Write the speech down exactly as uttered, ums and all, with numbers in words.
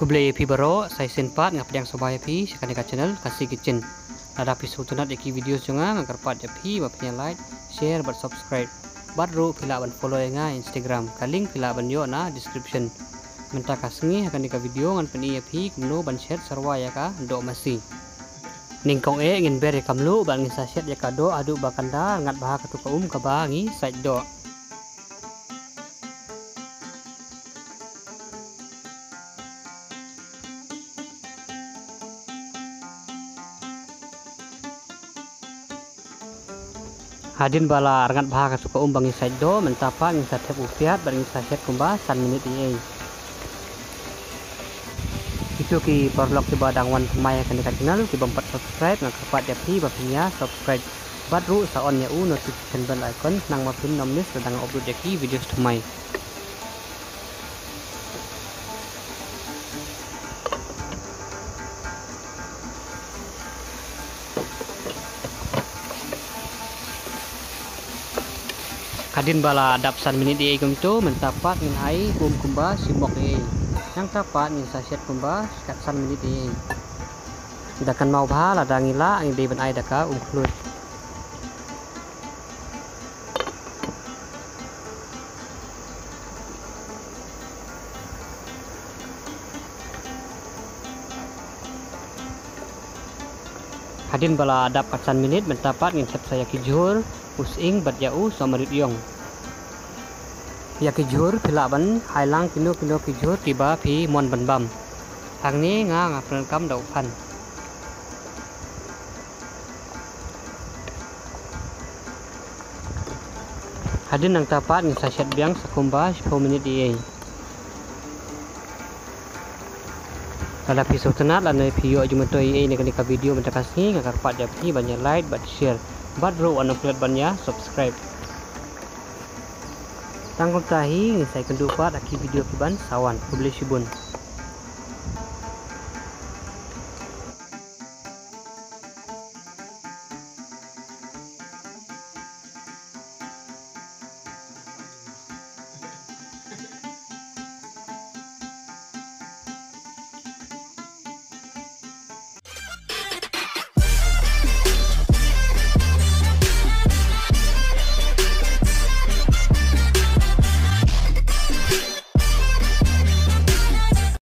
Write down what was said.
Khublei ïa phi baroh, sa shisien pat nga pdiang sngewbha ïa phi sha kane ka channel Khasi Kitchen. Lada phi sngewtynnat ïa ki video jong nga, nga kyrpad ïa phi ba phin ïa like, share bad subscribe. Bad ruh phi lah ban follow ïa nga Instagram, ka link phi lah ban ïoh na description. Mynta ka sngi ha kane ka video ngan pyni ïa phi kumno ban shet syrwa ïa ka doh masi. Nyngkong eh ngin ber ïa ka mluh bad ngin sa shet ïa ka doh haduh ba kan da rngat bha katto ka um kaba ngi sait doh. Hadien ba la rngat bha katto ka um ba ngi sait doh, mynta pat ngin sa thep u piat bad ngin sa shet kumba san minit eiei. Kito ki paralok kiba dang wan thymmai ha kane ka channel, ki bym pat subscribe, nga kyrpad ïa phi ba phin ïa subscribe. Bad ruh sa on ïa u notification bell icon, khnang ba phin ym miss lada nga upload ïa ki videos thymmai. Hadien ba la dap san minit eiei kumto, mynta pat ngin ai kum kumba shi mok eiei. Nangta pat ngin sa shet kumba shi kat san minit eiei. Da kynmaw bha lada ngi lah ngi dei ban ai da ka um khluit. Hadien ba la dap kat san minit, mynta pat ngin thep sa ïa ki jhur, u sying bad ïa u sohmarit ïong. Ïa ki jhur phi lah ban ai lang kino kino ki jhur kiba phi mon ban bam. Hangne nga nga pyndonkam da u phan. Hadien nangta pat ngin sa shet biang sa kumba shiphew minit eiei. Lada phi sngewtynnat lane phi ïoh jingmyntoi eiei na kane ka video mynta ka sngi, nga kyrpad ïa phi ban ïa like bad share. Bad ruh wat nym klet ban ïa subscribe. Tang kumta hi, ngin sa ïakynduh pat ha ki video kiban sa wan. Khublei shibun.